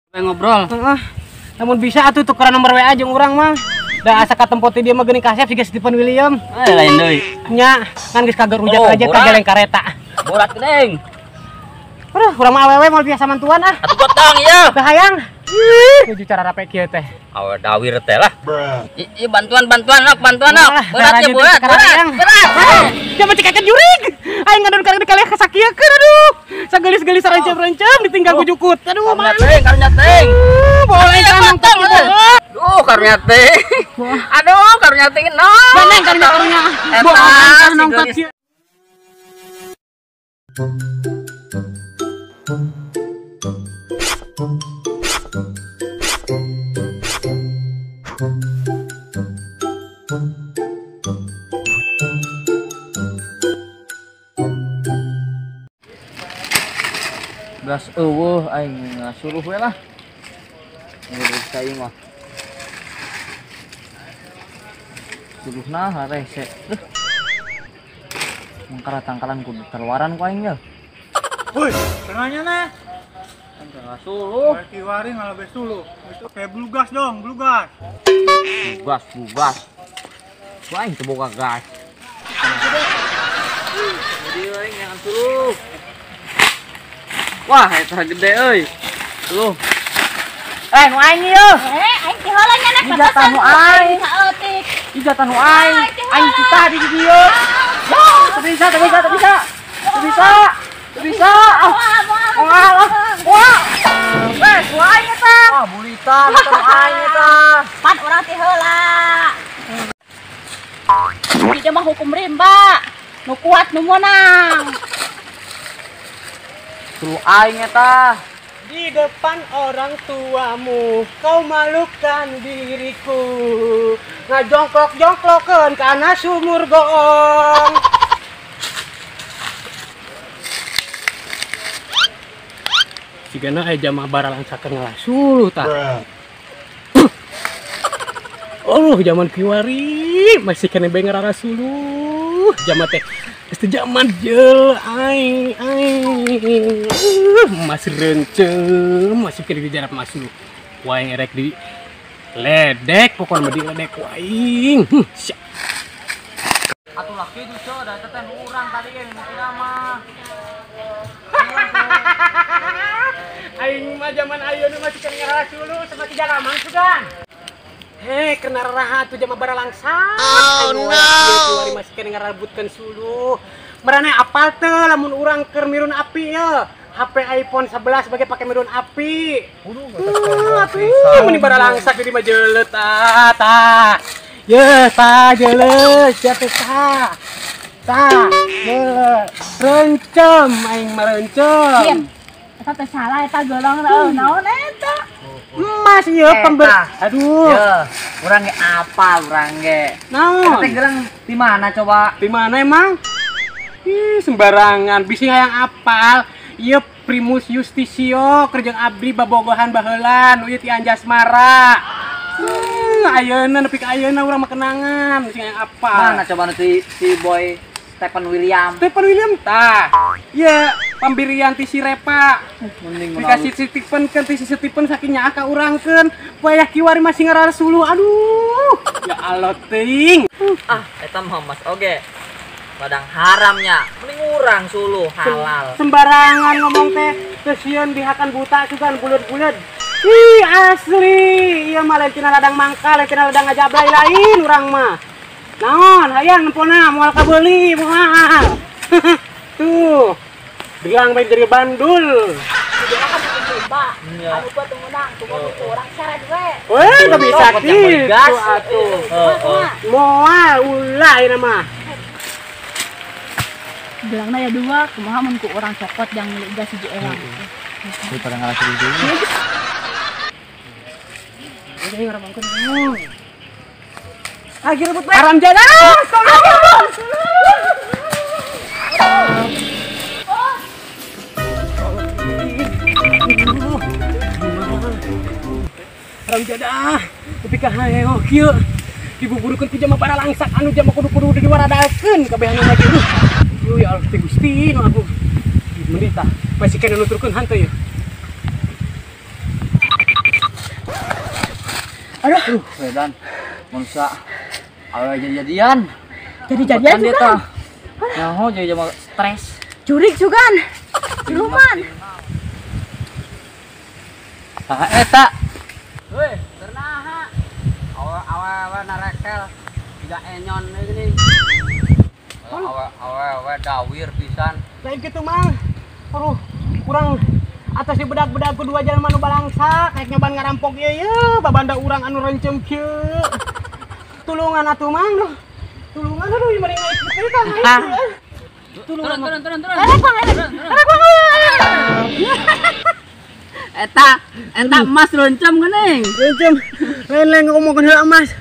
Ngobrol. Heeh. Namun bisa atuh tukeran nomor WA jeung urang mah. Da asa katempo teh dia mah geuning kasep siga Stephen William. Eh lain deui. Nya, kan geus kagerujat aja kageleng kareta. Borat geuning. Aduh, urang mah awewe moal biasa mantuan ah. Atuh gotong ieu. Teu hayang. Ih, nuju cara rape kieu teh. Awe dawir teh lah. Ieu bantuan-bantuan ok, bantuan ok. Berat ya berat, berat. Berat. Jangan cekeken jurig. Aing ngadon karek dikalih kasakiekeun aduh. Sagelis-gelis rancem-rancem ditinggal ku jukut. Aduh, mah. Karunya teuing. Boleh kan Duh, karunya teh. Aduh, karunya teh no. Ganeng karunya-karunya. Eta nongtot kieu. Gas eueuh aing ngasuruh we lah. Ngurus aing mah. Suluhna harese. Duh. Mangkara tangkalan kudu taluaran ku aing ye. Woi, tengahnya neh. Ngasuruh. Kiwari ngalah be suluh. Kayak blugas dong, blugas. Blugas, blugas. Ku aing teu boga gas. Jadi aing yang suluh. Wah, eta gede euy. Suluh. Eh, nu aing ieu. Eh, aing ti heula nya nek Ijatan nu aing. Saeutik. Ijatan nu aing. Aing kita di dieu. Ya, teu bisa, teu bisa, teu bisa. Teu bisa. Teu bisa. Wah, wah. Eh, nu aing eta. Wah, bulita eta nu aing eta. Pan urang ti heula. Ieu mah hukum rimba. Nu kuat nu meunang. Suluh aing eta. Di depan orang tuamu kau malukan diriku. Ngajongklok-jongklokeun kana sumur goong. Sigana aya jamaah baralangsakeun ngalah suluh tah. Oh, zaman kiwari masih kene bae ngarara suluh. Zaman teh geus teu zaman jeul aing aing. Masih rencem, masih kene dijarap masuk. Waing erek di ledek, pokoknya mah diledek waing. Atuh lah kitu ceu, da eta teh nu urang tadi ge nu tidak mah. Aing mah zaman ayeuna masih kene ngarara suluh sama ti jalamang sugan. Hei, kena raha tuh jama baralangsa. Oh no. Kiwari masih kene ngarebutkeun suluh. Marane apal teu lamun urang keur mirun api ye. HP iPhone 11 bage pake mirun api. Atuh, meni baralangsa di mah jeuleut ah tah. Ye, tah jeuleut sia teh tah. Tah, jeuleut. Rencem aing mah rencem. Eta teh salah eta golong naon eta? Emas ieu pember. Aduh. Ye, urang ge apal urang ge. Naon? Eta teh gelang di mana coba? Di mana emang? Ih, sembarangan bisi hayang apal. Ieu Primus Justisio keur jeung abdi babogohan baheula nu ieu ti Anjasmara. Ayeuna nepi ka ayeuna urang mah kenangan bisi hayang apal. Mana coba nu si Boy Stephen William. Stephen William tah. Ieu pambirian ti si Repa. Mending dikasih si Stephen kan ti si Stephen saking nyaah ka urangkeun. Wayah kiwari masih ngarara suluh. Aduh. Ya Allah teuing. Ah, eta mah mas oge. Ladang haramnya. Mending urang suluh halal. Sembarangan ngomong teh, teu sieun dihakan buta sugan buleud-buleud. Ih, asli. Ieu mah lain tina ladang mangkal, lain tina ladang ngajablay lain urang mah. Naon, hayang nempona moal kabeuli moal. Tuh. Gelang bae jadi bandul. Dia kan bikin coba. Anu gua teu meunang, tuh gua urang syarat we. Weh, teu bisa kitu atuh. Moal ulah ieu mah. Gelangna ya dua, kumaha mun ku urang cokot yang milik gas hiji ewang. Daripada ngalah suluh deui. Ini ngaramangkeun naon? Lagi rebut bae. Haram jadah. Haram jadah. Tapi ka hayo kieu dibuburukeun ku jama baralangsak anu jama kudu-kudu diwaradalkeun kabehan lagi. Duh ya Allah teh Gusti nu agung. Mendita masih kena nuturkeun hantu ya. Aduh, wedan. Manusia awe jadi-jadian. Jadi-jadian juga. Nyaho jadi jama stres. Jurik sugan. Siluman. Saha eta? Weh, ternaha. Awe-awe narekel. Tidak enyon gini. Awe-awe dawir pisan. Lain kitu Mang. Aduh, kurang atas di bedag-bedag ku dua jalma nu balangsa kayak nyoban ngarampok ieu ye, babanda urang anu rencem kieu. Tulungan atuh Mang duh. Tulungan aduh ieu mah naik kieu tah. Turun turun turun turun. Eta eta emas rencem geuning. Rencem. Lain-lain ngomongkeun heula emas.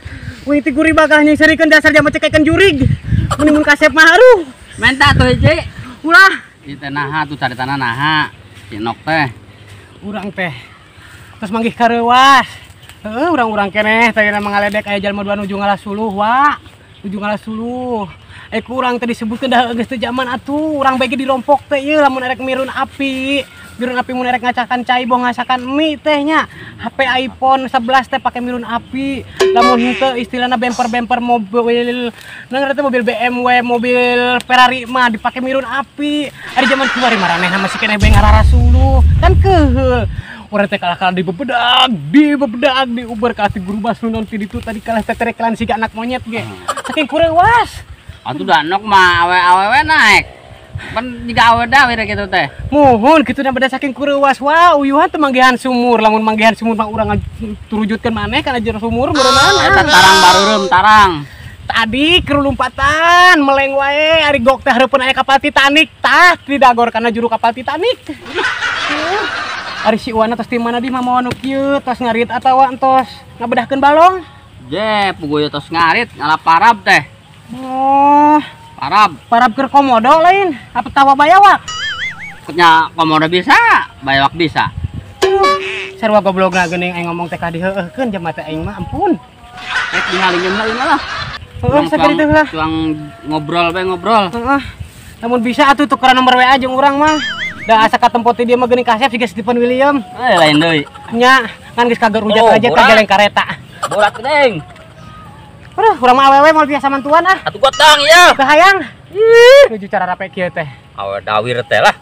Wing ti guri bakal nyingserikeun dasar jama cekekeun jurig. Meni mun kasep mah aduh. Menta tuh hiji. Ulah. Ieu teh naha tuh caritana naha. Si Nok teh. Urang teh. Terus manggih kareuwas. Heuh urang-urang keneh teh mangaledek aya jalma dua nuju ngalah suluh wa. Nuju ngalah suluh. Eh ku urang teh disebutkeun dah geus teu zaman atuh. Urang bae ge dirompok teh ieu lamun erek mirun api. Mirun api mun erek ngacakan cai boh ngasakan mie teh nya. HP iPhone 11 teh pake mirun api. Lamun henteu istilahna bemper-bemper mobil nang teh mobil BMW, mobil Ferrari mah dipake mirun api. Ari zaman kiwari maranehna masih keneh bae ngararasuluh. Kan keuheul. Urang teh kalah-kalah dibebedag, dibebedag, diuber ka ati guru bas nu non ti ditu tadi kalah teterekelan siga anak monyet ge. Saking kureuwas. Atuh da nok mah awe-awewe naek. Pan jiga awe dawir kitu teh. Muhun kitu na beda saking kureuwas wah uyuhan teu manggihan sumur, lamun manggihan sumur mah urang turujutkeun maneh kana jero sumur meureunana. Eta tarang barureum tarang. Tadi kerulumpatan meleng wae ari gok teh hareupeun aya kapal Titanic tah didagor kana juru kapal Titanic. Ari si Uwana tos ti mana di mamawa nu kieu tos ngarit atawa entos ngabedahkeun balong? Je, puguh tos ngarit ngalah parab teh. Oh, parab. Parab keur komodo lain, apa tawa bayawak? Nya komodo bisa, bayawak bisa. Sarua goblogna geuning aing ngomong teh ka diheueuhkeun jama teh aing mah ampun. Rek dihalingeun heula lah. Heeh, sakitu lah. Tuang ngobrol bae ngobrol. Heeh. Namun bisa atuh tukeran nomor WA jeung urang mah. Da asa katempo teh dia mah geuning kasep siga Stephen William. Eh lain deui. Nya, ngan geus kagerujat aja kageleng kareta. Borak geuning. Aduh, urang mah awewe moal biasa mantuan ah. Atuh gotong ieu. Teu hayang. Ih, nuju cara rape kieu teh. Awe dawir teh lah.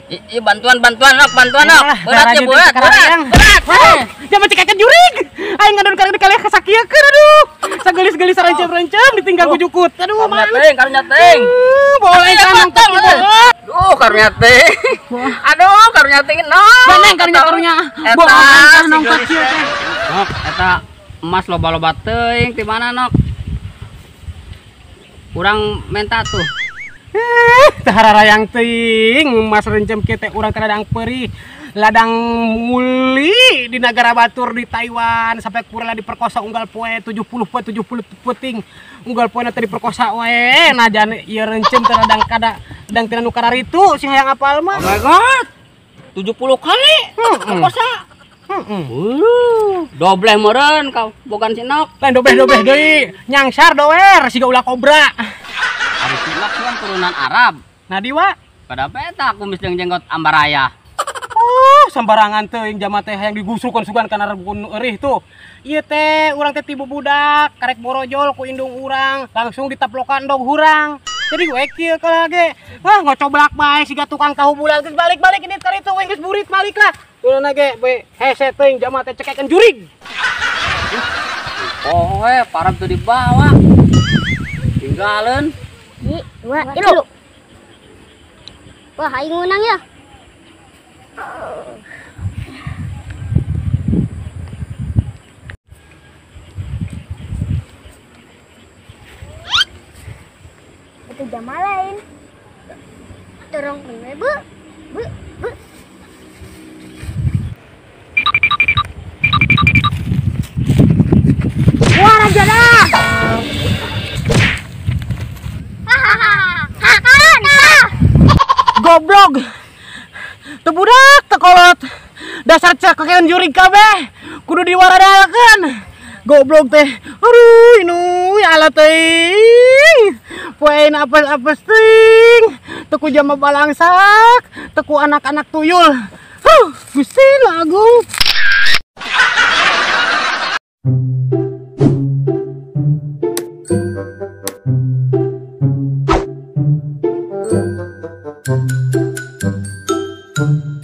Ieu bantuan-bantuan nok, bantuan nok. Berat ya berat. Berat. Jangan cekekeun jurig. Aing ngadon kareng dikalih kasakiekeun aduh. Sagelis-gelis rancem-rancem ditinggal ku jukut. Aduh, karunya teuing, karunya teuing. Boleh kan nongtot. Duh, karunya teuing. Aduh, karunya teuing nok. Gandeng karunya-karunya. Eta nongtot kieu teh. Nok, eta emas loba-loba teuing ti mana nok? Urang menta tuh. Teu hararayang teuing emas rencem kieu teh urang teh ladang peurih, ladang muli di negara batur di Taiwan sampai kurang diperkosa unggal poe 70 poe 70 peuting unggal poe teh diperkosa wae nah jan ieu rencem teh ladang kada ladang tina nu kararitu sing hayang apal mah. Oh my god. 70 kali perkosa. Dobleh meureun kau bogan si Nok. Lain dobleh-dobleh deui, nyangsar doer siga ulah kobra. Ari si Nok kan turunan Arab. Nah diwa. Pada peta kumis jeung jenggot ambaraya. Oh, sembarangan teuing jama teh hayang digusukeun sugan kana rebun eurih tuh. Ieu teh urang teh ti bubudak, karek borojol ku indung urang, langsung ditaplokan dog hurang. Jadi we kieu kalah ge. Wah, ngocoblak bae siga tukang tahu bulan geus balik-balik ini ka ditu we geus burit balik lah. Turunna ge we hese teuing jama teh cekekeun jurig. Oh, we parab teu dibawa. Tinggalin. 1, 2, 3. Wah, aing menang ya. Itu jama lain. Dorong bu, bu, bu. Wah, raja dah. Goblok. Teu budak teu kolot. Dasar cekekeun jurig kabeh. Kudu diwaradalkeun. Goblok teh. Aduh, inu ya Allah teuing. Poe apes-apes teuing. Teu ku jama balangsak, teu ku anak-anak tuyul. Huh, Gusti Agung. Thank